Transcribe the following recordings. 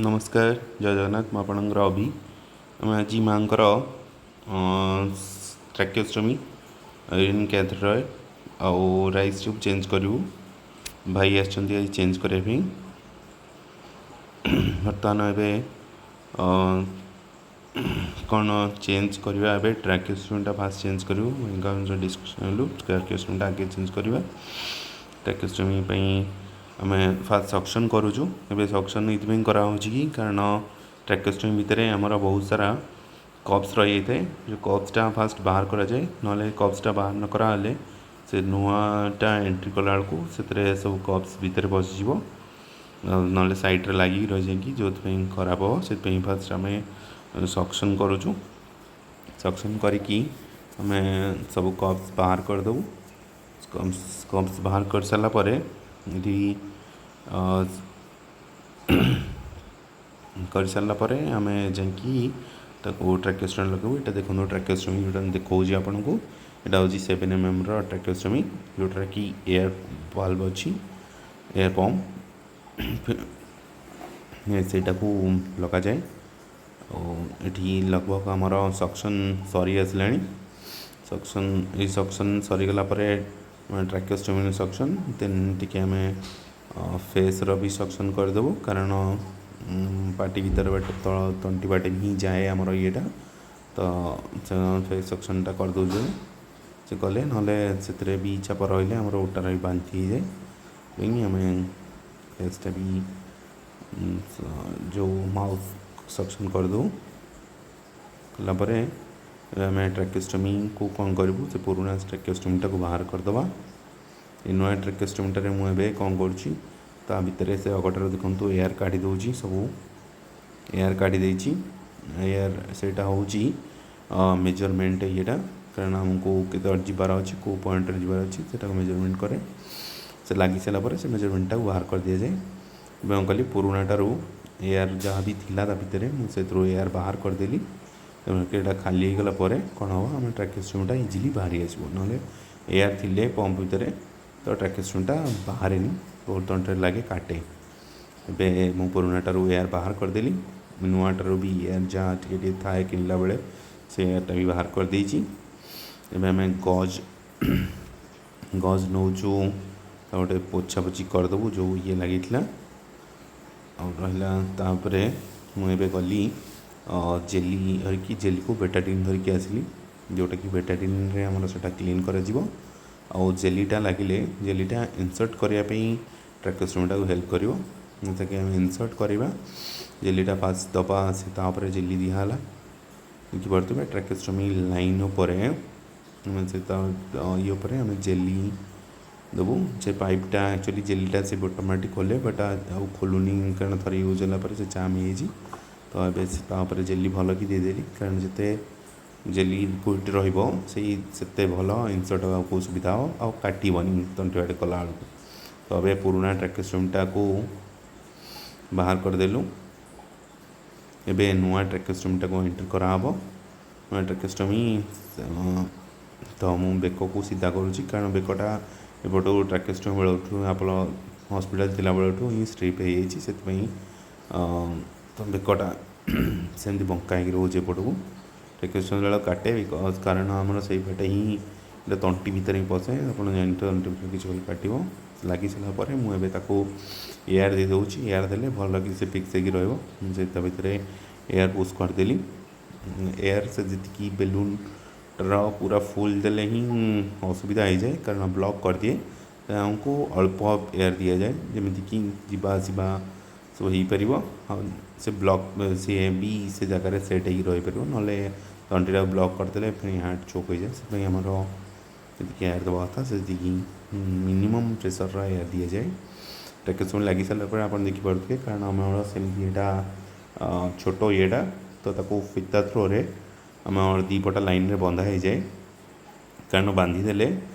ନମସ୍କାର, ଜୟ ଜଗନ୍ନାଥ। ମୁଁ ଆପଣଙ୍କର ଅଭି। ଆମେ ଆଜି ମାଆଙ୍କର ଟ୍ରାକିଓଷ୍ଟମି, ୟୁରିନ୍ କ୍ୟାଥେଟର ଆଉ ରାଇଲ୍ସ ଟ୍ୟୁବ୍ ଚେଞ୍ଜ କରିବୁ। ଭାଇ ଆସିଛନ୍ତି ଆଜି ଚେଞ୍ଜ କରିବା ପାଇଁ। ବର୍ତ୍ତମାନ ଏବେ କ'ଣ ଚେଞ୍ଜ କରିବା? ଏବେ ଟ୍ରାକିଓଷ୍ଟମିଟା ଫାଷ୍ଟ ଚେଞ୍ଜ କରିବୁ। ଭାଇଙ୍କ ଡିସ୍କସନ୍ ହେଲୁ, ଟ୍ରାକିଓଷ୍ଟମିଟା ଆଗେ ଚେଞ୍ଜ କରିବା। ଟ୍ରାକିଓଷ୍ଟମି ପାଇଁ ଆମେ ଫାଷ୍ଟ ସକ୍ସନ୍ କରୁଛୁ। ଏବେ ସକ୍ସନ୍ ଏଇଥିପାଇଁ କରାହେଉଛି କି କାରଣ ଟ୍ରାକିଓଷ୍ଟମି ଭିତରେ ଆମର ବହୁତ ସାରା କପ୍ସ ରହିଯାଇଥାଏ, ଯେଉଁ କପ୍ସଟା ଫାଷ୍ଟ ବାହାର କରାଯାଏ। ନହେଲେ କପ୍ସଟା ବାହାର ନ କରାହେଲେ ସେ ନୂଆଟା ଏଣ୍ଟ୍ରି କଲାବେଳକୁ ସେଥିରେ ସବୁ କପ୍ସ ଭିତରେ ପଶିଯିବ, ନହେଲେ ସାଇଡ଼୍ରେ ଲାଗିକି ରହିଯାଇକି ଯେଉଁଥିପାଇଁ ଖରାପ ହେବ। ସେଥିପାଇଁ ଫାଷ୍ଟ ଆମେ ସକ୍ସନ୍ କରୁଛୁ। ସକ୍ସନ୍ କରିକି ଆମେ ସବୁ କପ୍ସ ବାହାର କରିଦେବୁ। କପ୍ସ ବାହାର କରିସାରିଲା ପରେ ଏଠି କରିସାରିଲା ପରେ ଆମେ ଯାଇକି ତାକୁ ଟ୍ରାକିଓଷ୍ଟମି ଲଗାଇବୁ। ଏଇଟା ଦେଖନ୍ତୁ, ଟ୍ରାକିଓଷ୍ଟମି ଯେଉଁଟା ମୁଁ ଦେଖାଉଛି ଆପଣଙ୍କୁ, ଏଇଟା ହେଉଛି 7 ଏମ୍ଏମ୍ର ଟ୍ରାକିଓଷ୍ଟମି, ଯେଉଁଟାରେ କି ଏୟାର ଭାଲ୍ଭ ଅଛି, ଏୟାର ପମ୍ପ, ସେଇଟାକୁ ଲଗାଯାଏ। ଆଉ ଏଠି ଲଗଭଗ ଆମର ସକ୍ସନ୍ ସରି ଆସିଲାଣି। ସକ୍ସନ୍, ଏଇ ସକ୍ସନ୍ ସରିଗଲା ପରେ ଟ୍ରାକିଓଷ୍ଟମି ସକ୍ସନ୍, ଦେନ୍ ଟିକେ ଆମେ ଫେସ୍ର ବି ସକ୍ସନ୍ କରିଦେବୁ, କାରଣ ପାଟି ଭିତରେ ବାଟେ, ତଳ ତଣ୍ଟି ବାଟେ ହିଁ ଯାଏ ଆମର ଇଏଟା। ତ ଫେସ୍ ସକ୍ସନ୍ଟା କରିଦେଉଛୁ ସେ କଲେ, ନହେଲେ ସେଥିରେ ବି ଚାପ ରହିଲେ ଆମର ଓଟାର ବି ବାନ୍ତି ହେଇଯାଏ। ପାଇଁ ଆମେ ଫେସ୍ଟା ବି ଯେଉଁ ମାଉଥ୍ ସକ୍ସନ୍ କରିଦେବୁ। କଲା ପରେ ଆମେ ଟ୍ରାକିଓଷ୍ଟମିକୁ କ'ଣ କରିବୁ? ସେ ପୁରୁଣା ଟ୍ରାକିଓଷ୍ଟମିଟାକୁ ବାହାର କରିଦେବା। ଏ ନୂଆ ଟ୍ରାକିଓଷ୍ଟମିଟାରେ ମୁଁ ଏବେ କ'ଣ କରୁଛି? ତା ଭିତରେ ସେ ଅଗଟାରେ ଦେଖନ୍ତୁ, ଏୟାର କାଢ଼ି ଦେଉଛି। ସବୁ ଏୟାର କାଢ଼ି ଦେଇଛି। ଏୟାର ସେଇଟା ହେଉଛି ମେଜରମେଣ୍ଟ ଇଏଟା, କାରଣ ଆମକୁ କେତେ ଯିବାର ଅଛି, କେଉଁ ପଏଣ୍ଟରେ ଯିବାର ଅଛି, ସେଟାକୁ ମେଜରମେଣ୍ଟ କରେ। ସେ ଲାଗି ସାରିଲା ପରେ ସେ ମେଜରମେଣ୍ଟଟାକୁ ବାହାର କରିଦିଆଯାଏ। ଏବେ କ'ଣ କଲି? ପୁରୁଣାଟାରୁ ଏୟାର ଯାହା ବି ଥିଲା ତା ଭିତରେ, ମୁଁ ସେଥିରୁ ଏୟାର ବାହାର କରିଦେଲି। ତେଣୁ ଏଇଟା ଖାଲି ହେଇଗଲା ପରେ କ'ଣ ହେବ? ଆମ ଟ୍ରାକିଓଷ୍ଟମିଟା ଇଜିଲି ବାହାରି ଆସିବ। ନହେଲେ ଏୟାର ଥିଲେ ପମ୍ପ ଭିତରେ ତ ଟ୍ରାକିଓଷ୍ଟମିଟା ବାହାରେନି, ବହୁତ ତଣ୍ଟିରେ ଲାଗେ, କାଟେ। ଏବେ ମୁଁ ପୁରୁଣାଟାରୁ ଏୟାର ବାହାର କରିଦେଲି। ନୂଆଟାରୁ ବି ଏୟାର ଯାହା ଟିକେ ଟିକେ ଥାଏ କିଣିଲା ବେଳେ, ସେ ଏୟାରଟା ବି ବାହାର କରିଦେଇଛି। ଏବେ ଆମେ ଗଜ୍ ନେଉଛୁ, ଗୋଟେ ପୋଛାପୋଛି କରିଦେବୁ ଯେଉଁ ଇଏ ଲାଗିଥିଲା ଆଉ ରହିଲା। ତାପରେ ମୁଁ ଏବେ ଗଲି ଜେଲି ଧରିକି, ଜେଲିକୁ ବେଟାଡିନ୍ ଧରିକି ଆସିଲି, ଯେଉଁଟାକି ବେଟାଡିନ୍ରେ ଆମର ସେଇଟା କ୍ଲିନ୍ କରାଯିବ। ଆଉ ଜେଲିଟା ଲାଗିଲେ ଜେଲିଟା ଇନସର୍ଟ କରିବା ପାଇଁ ଟ୍ରାକିଓଷ୍ଟମିଟାକୁ ହେଲ୍ପ କରିବ। ତାକି ଆମେ ଇନସର୍ଟ କରିବା, ଜେଲିଟା ଫାଷ୍ଟ ଦେବା, ସେ ତାପରେ ଜେଲି ଦିଆହେଲା। ଦେଖିପାରୁଥିବେ, ଟ୍ରାକିଓଷ୍ଟମି ଲାଇନ୍ ଉପରେ ଆମେ ସେ ତା ଇଏ ଉପରେ ଆମେ ଜେଲି ଦେବୁ। ସେ ପାଇପ୍ଟା ଆକ୍ଚୁଆଲି ଜେଲିଟା ସେ ଅଟୋମେଟିକ୍ ଖୋଲେ, ବଟ୍ ଆଉ ଖୋଲୁନି, କାରଣ ଥରେ ୟୁଜ୍ ହେଲା ପରେ ସେ ଜାମ୍ ହେଇଯାଇଛି। ତ ଏବେ ସେ ତା ଉପରେ ଜେଲି ଭଲ କି ଦେଇଦେଲି, କାରଣ ଯେତେ ଜେଲି ଲିକ୍ୱିଡ଼ ରହିବ, ସେଇ ସେତେ ଭଲ ଇନସର୍ଟ ହେବାକୁ ସୁବିଧା ହେବ ଆଉ କାଟିବନି ତଣ୍ଟି ବାଟେ କଲାବେଳକୁ। ତ ଏବେ ପୁରୁଣା ଟ୍ରାକିଓଷ୍ଟମିଟାକୁ ବାହାର କରିଦେଲୁ। ଏବେ ନୂଆ ଟ୍ରାକିଓଷ୍ଟମିଟାକୁ ଏଣ୍ଟ୍ରି କରାହେବ। ନୂଆ ଟ୍ରାକିଓଷ୍ଟମି ତ ମୁଁ ବେକକୁ ସିଧା କରୁଛି, କାରଣ ବେକଟା ଏପଟୁ ଟ୍ରାକିଓଷ୍ଟମି ବେଳଠୁ, ଆପୋଲୋ ହସ୍ପିଟାଲ ଥିଲା ବେଳଠୁ ହିଁ ଷ୍ଟ୍ରିପ୍ ହେଇଯାଇଛି। ସେଥିପାଇଁ ତ ବେକଟା ସେମିତି ବଙ୍କା ହେଇକି ରହୁଛି ଏପଟକୁ। ଟ୍ରାକିଓଷ୍ଟମି ବେଳେ କାଟେ, because କାରଣ ଆମର ସେଇପଟେ ହିଁ ତଣ୍ଟି ଭିତରେ ହିଁ ପଶେ। ଆପଣ ଜାଣିଥିବେ, ତଣ୍ଟି ଭିତରେ କିଛି ଗଲେ କାଟିବ। ଲାଗି ସାରିଲା ପରେ ମୁଁ ଏବେ ତାକୁ ଏୟାର ଦେଇ ଦେଉଛି। ଏୟାର ଦେଲେ ଭଲ କି ସେ ଫିକ୍ସ ହେଇକି ରହିବ। ମୁଁ ସେ ତା ଭିତରେ ଏୟାର ପୁସ୍ କରିଦେଲି। ଏୟାର ସେ ଯେତିକି ବେଲୁନ୍ର ପୁରା ଫୁଲ୍ ଦେଲେ ହିଁ ଅସୁବିଧା ହେଇଯାଏ, କାରଣ ବ୍ଲକ୍ କରିଦିଏ। ଆମକୁ ଅଳ୍ପ ଏୟାର ଦିଆଯାଏ, ଯେମିତିକି ଯିବା ଆସିବା ସବୁ ହେଇପାରିବ ଆଉ ସେ ବ୍ଲକ୍ ସିଏ ବି ସେ ଜାଗାରେ ସେଟ୍ ହେଇକି ରହିପାରିବ। ନହେଲେ ତଣ୍ଟିଟା ବ୍ଲକ୍ କରିଦେଲେ ପୁଣି ହାର୍ଟ ଚୋକ୍ ହେଇଯାଏ। ସେଥିପାଇଁ ଆମର ଯେତିକି ଏୟାର ଦେବା କଥା, ସେତିକି ମିନିମମ୍ ପ୍ରେସର୍ର ଏୟାର ଦିଆଯାଏ। ଟ୍ରାକିଓଷ୍ଟମି ଲାଗି ସାରିଲା ପରେ ଆପଣ ଦେଖିପାରୁଥିବେ, କାରଣ ଆମର ସେମିତି ଏଇଟା ଛୋଟ ଇଏଟା, ତ ତାକୁ ଫିତା ଥ୍ରୋରେ ଆମର ଦୁଇପଟ ଲାଇନ୍ରେ ବନ୍ଧା ହେଇଯାଏ, କାରଣ ବାନ୍ଧିଦେଲେ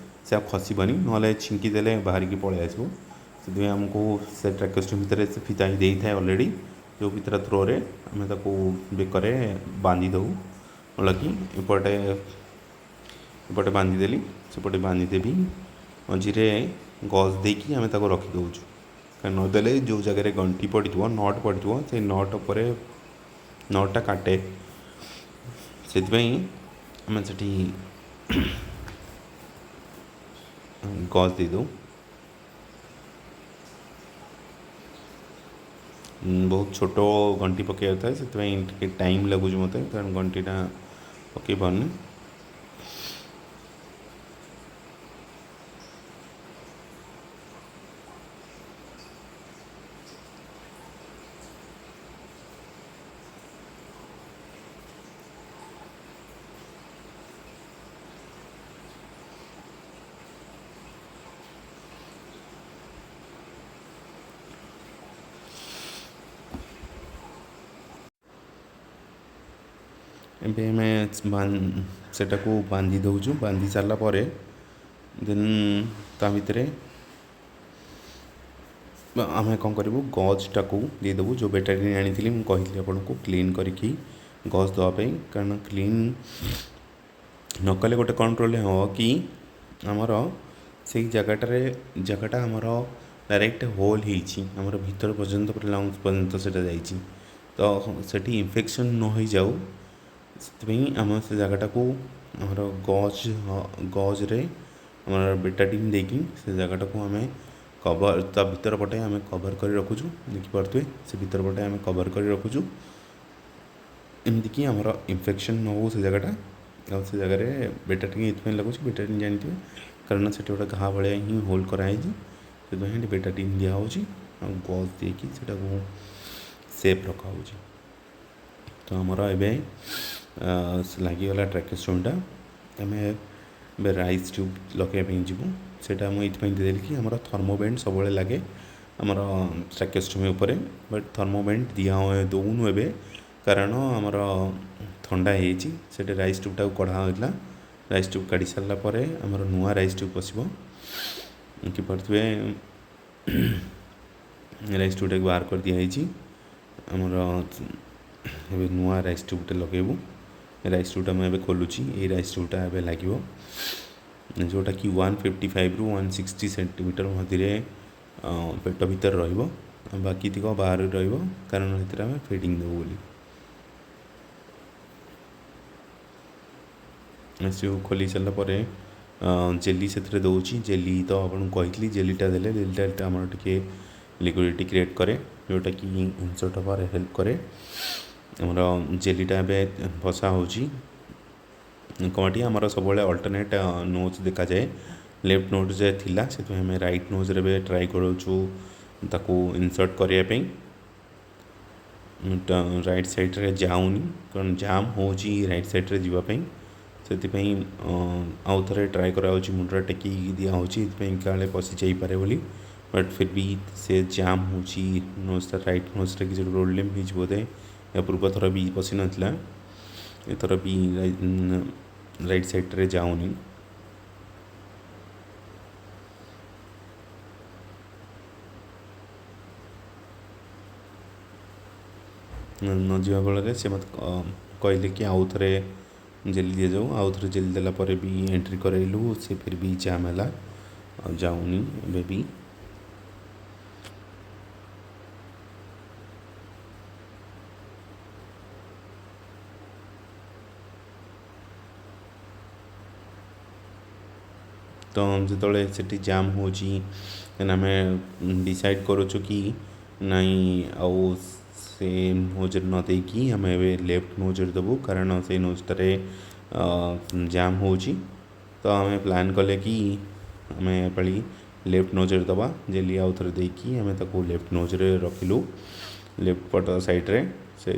ସେ ଆଉ ଖସିବନି, ନହେଲେ ଛିଙ୍କି ଦେଲେ ବାହାରିକି ପଳେଇ ଆସିବ। ସେଥିପାଇଁ ଆମକୁ ସେ ଟ୍ରାକିଓଷ୍ଟମି ଭିତରେ ସେ ଫିତା ହିଁ ଦେଇଥାଏ ଅଲରେଡ଼ି, ଯେଉଁ ଫିତାର ଥ୍ରୋରେ ଆମେ ତାକୁ ବେକରେ ବାନ୍ଧି ଦେଉ। କି ଏପଟେ ଏପଟେ ବାନ୍ଧିଦେଲି, ସେପଟେ ବାନ୍ଧିଦେବି, ମଝିରେ ଗଜ୍ ଦେଇକି ଆମେ ତାକୁ ରଖିଦେଉଛୁ। କାରଣ ନଦେଲେ ଯେଉଁ ଜାଗାରେ ଗଣ୍ଠି ପଡ଼ିଥିବ, not ପଡ଼ିଥିବ, ସେଇ not ଉପରେ ନଟ୍ଟା କାଟେ। ସେଥିପାଇଁ ଆମେ ସେଠି ଗଜ୍ ଦେଇଦେଉ। ବହୁତ ଛୋଟ ଗଣ୍ଠି ପକାଇବାର ଥାଏ, ସେଥିପାଇଁ ଟିକେ ଟାଇମ୍ ଲାଗୁଛି ମୋତେ, କାରଣ ଗଣ୍ଠିଟା ପକାଇ ପାରୁନି। ଏବେ ଆମେ ସେଟାକୁ ବାନ୍ଧି ଦେଉଛୁ। ବାନ୍ଧି ସାରିଲା ପରେ ଦେନ୍ ତା ଭିତରେ ଆମେ କ'ଣ କରିବୁ, ଗଜ୍ଟାକୁ ଦେଇଦେବୁ। ଯେଉଁ ବେଟାଡ଼ିନ୍ ଆଣିଥିଲି ମୁଁ କହିଥିଲି ଆପଣଙ୍କୁ କ୍ଲିନ୍ କରିକି ଗଜ୍ ଦେବା ପାଇଁ, କାରଣ କ୍ଲିନ୍ ନ କଲେ ଗୋଟେ କ'ଣ ପ୍ରୋବ୍ଲେମ୍ ହେବ କି ଆମର ସେଇ ଜାଗାଟାରେ, ଜାଗାଟା ଆମର ଡାଇରେକ୍ଟ ହୋଲ୍ ହେଇଛି, ଆମର ଭିତର ପର୍ଯ୍ୟନ୍ତ ପୁରା ଲଙ୍ଗସ୍ ପର୍ଯ୍ୟନ୍ତ ସେଇଟା ଯାଇଛି, ତ ସେଠି ଇନଫେକ୍ସନ୍ ନ ହେଇଯାଉ ସେଥିପାଇଁ ଆମେ ସେ ଜାଗାଟାକୁ ଆମର ଗଜ୍ରେ ଆମର ବେଟାଡ଼ିନ୍ ଦେଇକି ସେ ଜାଗାଟାକୁ ଆମେ କଭର୍, ତା ଭିତର ପଟେ ଆମେ କଭର୍ କରି ରଖୁଛୁ। ଦେଖିପାରୁଥିବେ ସେ ଭିତର ପଟେ ଆମେ କଭର୍ କରି ରଖୁଛୁ, ଏମିତିକି ଆମର ଇନଫେକ୍ସନ୍ ନ ହଉ ସେ ଜାଗାଟା। ଆଉ ସେ ଜାଗାରେ ବେଟାଡ଼ିନ୍ ଏଥିପାଇଁ ଲାଗୁଛି, ବେଟାଡ଼ିନ୍ ଜାଣିଥିବେ, କାରଣ ସେଠି ଗୋଟେ ଘା ଭଳିଆ ହିଁ ହୋଲ୍ କରାହେଇଛି, ସେଥିପାଇଁ ସେଠି ବେଟାଡ଼ିନ୍ ଦିଆହେଉଛି ଆଉ ଗଜ୍ ଦେଇକି ସେଟାକୁ ସେଫ୍ ରଖାହେଉଛି। ତ ଆମର ଏବେ ଲାଗିଗଲା ଟ୍ରାକିଓଷ୍ଟୋମିଟା। ଆମେ ଏବେ ରାଇସ୍ ଟ୍ୟୁବ୍ ଲଗାଇବା ପାଇଁ ଯିବୁ। ସେଇଟା ମୁଁ ଏଇଥିପାଇଁ ଦେଇଦେଲି କି ଆମର ଥର୍ମୋବେଣ୍ଡ ସବୁବେଳେ ଲାଗେ ଆମର ଟ୍ରାକିଓଷ୍ଟୋମି ଉପରେ, ବଟ୍ ଥର୍ମୋବେଣ୍ଡ ଦେଉନୁ ଏବେ, କାରଣ ଆମର ଥଣ୍ଡା ହେଇଯାଇଛି। ସେଠି ରାଇସ୍ ଟ୍ୟୁବ୍ଟାକୁ କଢ଼ା ହେଉଥିଲା। ରାଇସ୍ ଟ୍ୟୁବ୍ କାଢ଼ି ସାରିଲା ପରେ ଆମର ନୂଆ ରାଇସ୍ ଟ୍ୟୁବ୍ ପଶିବ। ଦେଖିପାରୁଥିବେ ରାଇସ୍ ଟ୍ୟୁବ୍ଟାକୁ ବାହାର କରି ଦିଆହେଇଛି। ଆମର ଏବେ ନୂଆ ରାଇସ୍ ଟ୍ୟୁବ୍ଟା ଲଗାଇବୁ। ରାଇସ୍ ଟ୍ୟୁବ୍ଟା ମୁଁ ଏବେ ଖୋଲୁଛି। ଏଇ ରାଇସ୍ ଟ୍ୟୁବ୍ଟା ଏବେ ଲାଗିବ, ଯେଉଁଟାକି 155ରୁ 160 ସେଣ୍ଟିମିଟର ମଧ୍ୟରେ ପେଟ ଭିତରେ ରହିବ, ବାକି ତିକ ବାହାରେ ରହିବ, କାରଣ ସେଥିରେ ଆମେ ଫିଡ଼ିଂ ଦେବୁ ବୋଲି। ରାଇସ୍ ଟ୍ୟୁବ୍ ଖୋଲି ସାରିଲା ପରେ ଜେଲି ସେଥିରେ ଦେଉଛି। ଜେଲି ତ ଆପଣଙ୍କୁ କହିଥିଲି, ଜେଲିଟା ଦେଲେ ଜେଲିଟା ଆମର ଟିକେ ଲିକ୍ୱିଡ଼ିଟି କ୍ରିଏଟ୍ କରେ, ଯେଉଁଟାକି ଇନସର୍ଟ ହେବାରେ ହେଲ୍ପ କରେ। ଆମର ଜେଲିଟା ଏବେ ବସା ହେଉଛି। କମାଟି ଆମର ସବୁବେଳେ ଅଲ୍ଟରନେଟ୍ ନୋଜ୍ ଦେଖାଯାଏ, ଲେଫ୍ଟ ନୋଜ୍ରେ ଥିଲା, ସେଥିପାଇଁ ଆମେ ରାଇଟ୍ ନୋଜ୍ରେ ଏବେ ଟ୍ରାଏ କରୁଛୁ ତାକୁ ଇନସର୍ଟ କରିବା ପାଇଁ। ରାଇଟ୍ ସାଇଡ଼୍ରେ ଯାଉନି, କାରଣ ଜାମ୍ ହେଉଛି ରାଇଟ୍ ସାଇଡ଼୍ରେ ଯିବା ପାଇଁ, ସେଥିପାଇଁ ଆଉ ଥରେ ଟ୍ରାଏ କରାହେଉଛି। ମୁଣ୍ଡଟା ଟେକିକି ଦିଆହେଉଛି ଏଥିପାଇଁ କାଳେ ପଶି ଯାଇପାରେ ବୋଲି, ବଟ୍ ଫିର୍ ବି ସେ ଜାମ୍ ହେଉଛି ନୋଜ୍ଟା, ରାଇଟ୍ ନୋଜ୍ଟା କିଛି ପ୍ରୋବ୍ଲେମ୍ ହେଇଛି ବୋଧେ। ଏହା ପୂର୍ବ ଥର ବି ପଶିନଥିଲା, ଏଥର ବି ରାଇଟ୍ ସାଇଡ଼୍ରେ ଯାଉନି। ନ ଯିବା ଫଳରେ ସେ ମୋତେ କହିଲେ କି ଆଉ ଥରେ ଜେଲି ଦିଆଯାଉ। ଆଉ ଥରେ ଜେଲି ଦେଲା ପରେ ବି ଏଣ୍ଟ୍ରି କରାଇଲୁ, ସେ ଫିର୍ ବି ଜାମ୍ ହେଲା, ଆଉ ଯାଉନି ଏବେ ବି। ତ ଯେତେବେଳେ ସେଠି ଜାମ୍ ହେଉଛି ଦେନ୍ ଆମେ ଡିସାଇଡ଼୍ କରୁଛୁ କି ନାଇଁ ଆଉ ସେ ନୋଜ୍ରେ ନ ଦେଇକି ଆମେ ଏବେ ଲେଫ୍ଟ ନୋଜ୍ରେ ଦେବୁ, କାରଣ ସେଇ ନୋଜ୍ଟାରେ ଜାମ୍ ହେଉଛି। ତ ଆମେ ପ୍ଲାନ୍ କଲେ କି ଆମେ ଏପାଳି ଲେଫ୍ଟ ନୋଜ୍ରେ ଦେବା। ଜେଲି ଆଉ ଥରେ ଦେଇକି ଆମେ ତାକୁ ଲେଫ୍ଟ ନୋଜ୍ରେ ରଖିଲୁ, ଲେଫ୍ଟ ପଟ ସାଇଡ଼୍ରେ। ସେ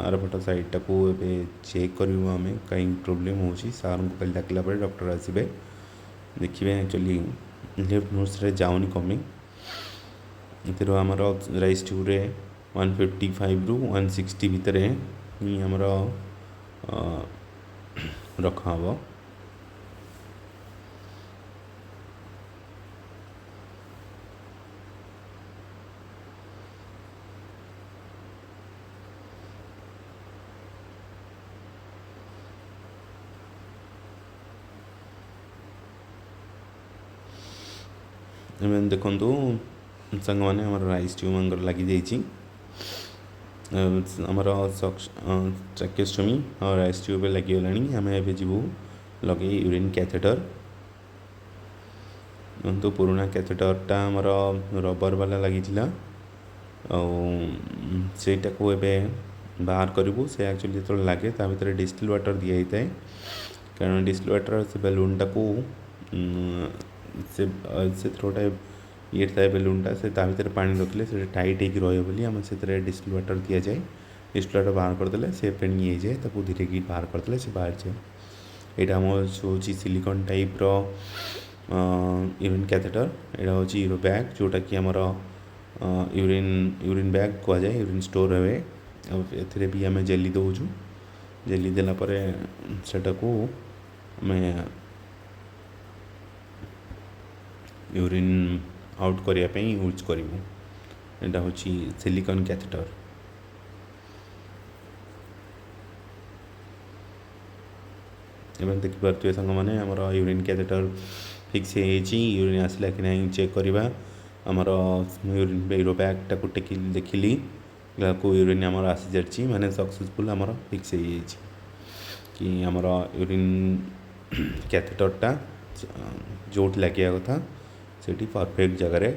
ଆର ପଟ ସାଇଡ଼୍ଟାକୁ ଏବେ ଚେକ୍ କରିବୁ ଆମେ କାହିଁକି ପ୍ରୋବ୍ଲେମ୍ ହେଉଛି। ସାର୍ଙ୍କୁ କାଲି ଡାକିଲା ପରେ ଡକ୍ଟର ଆସିବେ, ଦେଖିବେ ଆକ୍ଚୁଆଲି ଲେଫ୍ଟ ନୋଜ୍ରେ ଯାଉନି କମି। ଏଥିରୁ ଆମର ରାଇସ୍ ଟ୍ୟୁବ୍ରେ 155ରୁ 160 ଭିତରେ ହିଁ ଆମର ରଖାହେବ। ଏବେ ଦେଖନ୍ତୁ ସାଙ୍ଗମାନେ, ଆମର ରାଇଲ୍ସ ଟ୍ୟୁବ୍ ମାଙ୍କର ଲାଗିଯାଇଛି। ଆମର ଟ୍ରାକିଓଷ୍ଟୋମି ଆଉ ରାଇଲ୍ସ ଟ୍ୟୁବ୍ ଲାଗିଗଲାଣି। ଆମେ ଏବେ ଯିବୁ ଲଗେଇ ୟୁରିନ୍ କ୍ୟାଥେଟର୍। କିନ୍ତୁ ପୁରୁଣା କ୍ୟାଥେଟର୍ଟା ଆମର ରବର ବାଲା ଲାଗିଥିଲା, ଆଉ ସେଇଟାକୁ ଏବେ ବାହାର କରିବୁ। ସେ ଆକ୍ଚୁଆଲି ଯେତେବେଳେ ଲାଗେ, ତା ଭିତରେ ଡିଷ୍ଟିଲ୍ ୱାଟର୍ ଦିଆହେଇଥାଏ, କାରଣ ଡିଷ୍ଟିଲ୍ ୱାଟର୍ ସେ ବେଲୁନ୍ଟାକୁ ସେ ସେଥିରେ ଗୋଟେ ଇଏ ଥାଏ, ବେଲୁନ୍ଟା ସେ ତା ଭିତରେ ପାଣି ରଖିଲେ ସେଇଟା ଟାଇଟ୍ ହେଇକି ରହିବ ବୋଲି ଆମେ ସେଥିରେ ଡିଷ୍ଟିଲ୍ ୱାଟର୍ ଦିଆଯାଏ। ଡିଷ୍ଟିଲ୍ ୱାଟର୍ ବାହାର କରିଦେଲେ ସେ ଫେଣି ଇଏ ହେଇଯାଏ। ତାକୁ ଧୀରେକି ବାହାର କରିଦେଲେ ସେ ବାହାରିଯାଏ। ଏଇଟା ଆମ ହେଉଛି ସିଲିକନ୍ ଟାଇପ୍ର ୟୁରିନ୍ କ୍ୟାଥେଟର୍। ଏଇଟା ହେଉଛି ୟୁରୋ ବ୍ୟାଗ୍, ଯେଉଁଟାକି ଆମର ୟୁରିନ୍ ବ୍ୟାଗ୍ କୁହାଯାଏ, ୟୁରିନ୍ ଷ୍ଟୋର୍ ହୁଏ। ଆଉ ଏଥିରେ ବି ଆମେ ଜେଲି ଦେଉଛୁ। ଜେଲି ଦେଲା ପରେ ସେଟାକୁ ଆମେ ୟୁରିନ୍ ଆଉଟ୍ କରିବା ପାଇଁ ୟୁଜ୍ କରିବୁ। ଏଇଟା ହେଉଛି ସିଲିକନ୍ କ୍ୟାଥେଟର୍। ଏବେ ଦେଖିପାରୁଥିବେ ସାଙ୍ଗମାନେ, ଆମର ୟୁରିନ୍ କ୍ୟାଥେଟର୍ ଫିକ୍ସ ହେଇଯାଇଛି। ୟୁରିନ୍ ଆସିଲା କି ନାହିଁ ଚେକ୍ କରିବା। ଆମର ୟୁରିନ୍ ୟୁରୋ ବ୍ୟାଗ୍ଟାକୁ ଟେକି ଦେଖିଲି ବେଳକୁ ୟୁରିନ୍ ଆମର ଆସିସାରିଛି, ମାନେ ସକ୍ସେସଫୁଲ୍ ଆମର ଫିକ୍ସ ହେଇଯାଇଛି କି ଆମର ୟୁରିନ୍ କ୍ୟାଥେଟର୍ଟା ଯେଉଁଠି ଲାଗିବା କଥା ସେଇଠି ପରଫେକ୍ଟ ଜାଗାରେ,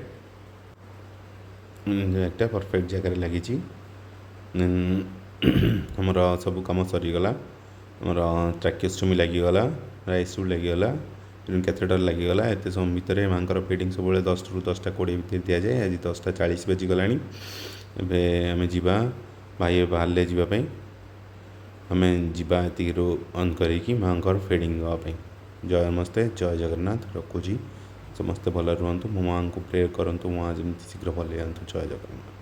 ବ୍ୟାଗ୍ଟା ପରଫେକ୍ଟ ଜାଗାରେ ଲାଗିଛି। ଆମର ସବୁ କାମ ସରିଗଲା। ଆମର ଟ୍ରାକିଓଷ୍ଟୋମି ଲାଗିଗଲା, ରାଇଲ୍ସ ଟ୍ୟୁବ୍ ଲାଗିଗଲା, ୟୁରିନ୍ କ୍ୟାଥେଟର୍ ଲାଗିଗଲା। ଏତେ ସମୟ ଭିତରେ ମାଙ୍କର ଫିଡ଼ିଂ ସବୁବେଳେ 10ଟାରୁ 10ଟା 20 ଭିତରେ ଦିଆଯାଏ। ଆଜି 10ଟା 40 ବାଜିଗଲାଣି। ଏବେ ଆମେ ଯିବା, ଭାଇ ଏବେ ବାହାରିଲେ ଯିବା ପାଇଁ। ଆମେ ଯିବା ଏତିକିରୁ ଅନ୍ କରିକି ମାଙ୍କର ଫିଡ଼ିଂ ଦେବା ପାଇଁ। ଜୟ ନମସ୍ତେ, ଜୟ ଜଗନ୍ନାଥ। ରଖୁଛି। ସମସ୍ତେ ଭଲରେ ରୁହନ୍ତୁ, ମୋ ମାଆଙ୍କୁ ପ୍ରେ କରନ୍ତୁ, ମା ଯେମିତି ଶୀଘ୍ର ଭଲ ହେଇଯାଆନ୍ତୁ। ଜୟ ଜଗନ୍ନାଥ।